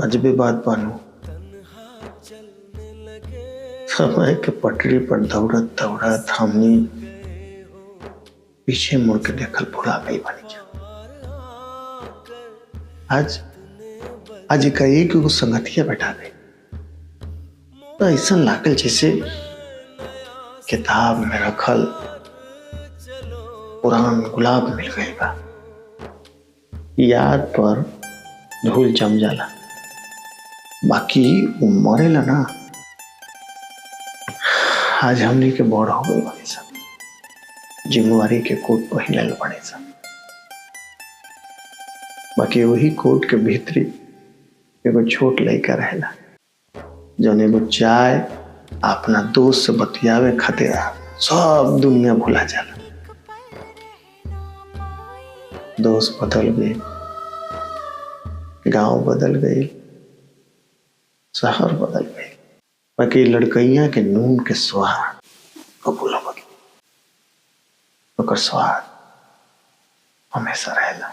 अजबे बात बानू, समय के पटरी पर दौड़त दौड़त हमनी पीछे मुड़ के देखल भुला गई बानी जा। आज आज एकाएक एगो संगतिया बैठा गई तो ऐसा लागल जैसे किताब में रखल पुरान गुलाब मिल गई बा। याद पर धूल जम जाला, बाकी उ मरेला ना। आज हमनी के बड़ हो गई बानी सब, जिम्मेवारी के कोट पहिनल बानी सब, बाकी वही कोट के भीतरी एगो छोट लड़का रहेला जौन एगो चाय अपना दोस्त से बतियावे खातिर सब दुनिया भुला जाला। दोस्त बदल गए, गांव बदल गई, शहर बदल गई, बाकी लड़कैया के नून के स्वाद कबूल बदल, ओकर स्वाद हमेशा रहेला।